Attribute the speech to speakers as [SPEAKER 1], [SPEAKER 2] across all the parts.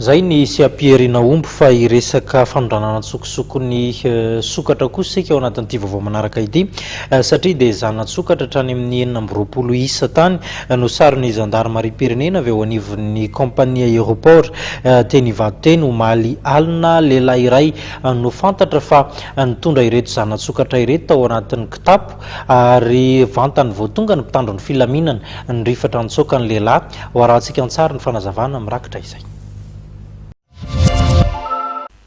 [SPEAKER 1] Zay ny siam-pihariana omby fa hiresaka fanondranana an-tsokosoko ny sokatra kosa isika ao anatin'ity vaovao manaraka ity satria dia zana-tsokatra hatrany amin'ny 26 isa tany no saron'ny zandarimariam-pirenena avy eo anivon'ny kaompania Aéroport teny Ivato teny omaly alina. Lehilahy iray no fantatra fa nitondra ireto zana-tsokatra ireto tao anatin'ny kitapo ary vantany vao tonga ny mpitandro ny filaminana nirifatra nitsoaka ny lehilahy. Ho arahantsika an-tsary ny fanazavana mirakitra izay.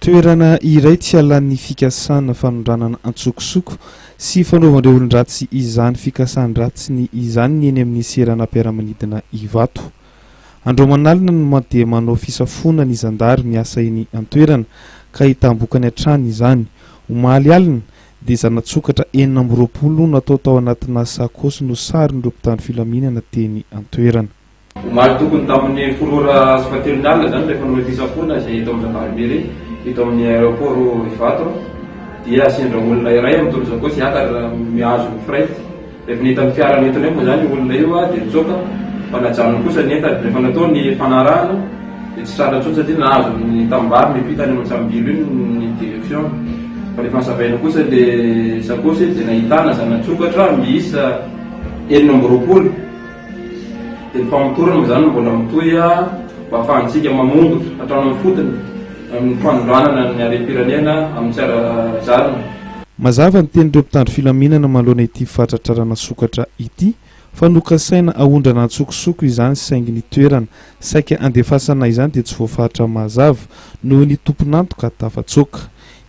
[SPEAKER 2] Toerana iray tsy halan'ny fikasana fanondranana antsokosoko sy fanaovan'ireo olon-dratsy izany fikasan-dratsiny izany ny eny amin'ny seranam-piaramanidina Ivato. Andro aman'alina no dia manao fisafoana ny zandary miasa eny an-toerana ka ahitam-bokany hatrany izany. Omaly alina dia zana-tsokatra 26 natao tao anatina sakaosy no sarin'ireo mpitandro filaminana teny an-toerana.
[SPEAKER 3] Omaly tokony tamin'ny folo ora sy fahatelony alina izany rehefa nanao fisafoana izay eto amin'ny gendarmerie eto amin'ny aéroport Ivato dia sendra olona iray mitondra sakaosy hiakatra mihazo ny fret. Rehefa nahita ny fiara nentinay moa izany io olona io dia nitsoaka fa najanony kosa ny entana. Rehefa natao ny fanarahana dia tsy tratra intsony satria nahazo ny tanimbary miampita any Antsambilo iny ny direction. Fa rehefa nosavaina kosa ilay sakaosy dia nahitana zana-tsokatra miisa 26. Dia ny famotorana moa izany no mbola mitohy mba ahafahantsika mamongotra hatrany amin'ny fotony amin'ny fanondranana ny harem-pirenena amin'ny tsy ara-drariny.
[SPEAKER 2] Mazava ny tenin'ireo mpitandro filaminana manoloana ity fahatratrarana sokatra ity fa nokasaina ahondrana antsokosoko izany saingy ny toerana saika andefasana izany dia tsy voafaritra mazava noho ny tompon'antoka tafatsoaka.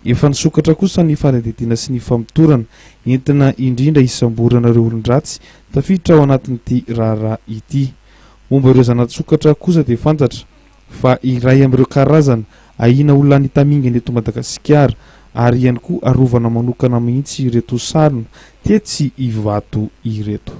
[SPEAKER 2] Efa nisokatra kosa ny fanadihadiana sy ny famotorana entina indrindra hisamborana ireo olon-dratsy Tafiditra ao anatin'ity raharaha ity. Momba ireo zana-tsokatra kosa dia fantatra fa iray amin'ireo karazana ahiana ho lany tamingana eto Madagasikara ary ihany koa arovana manokana mihitsy ireto sarona tetsy Ivato ireto.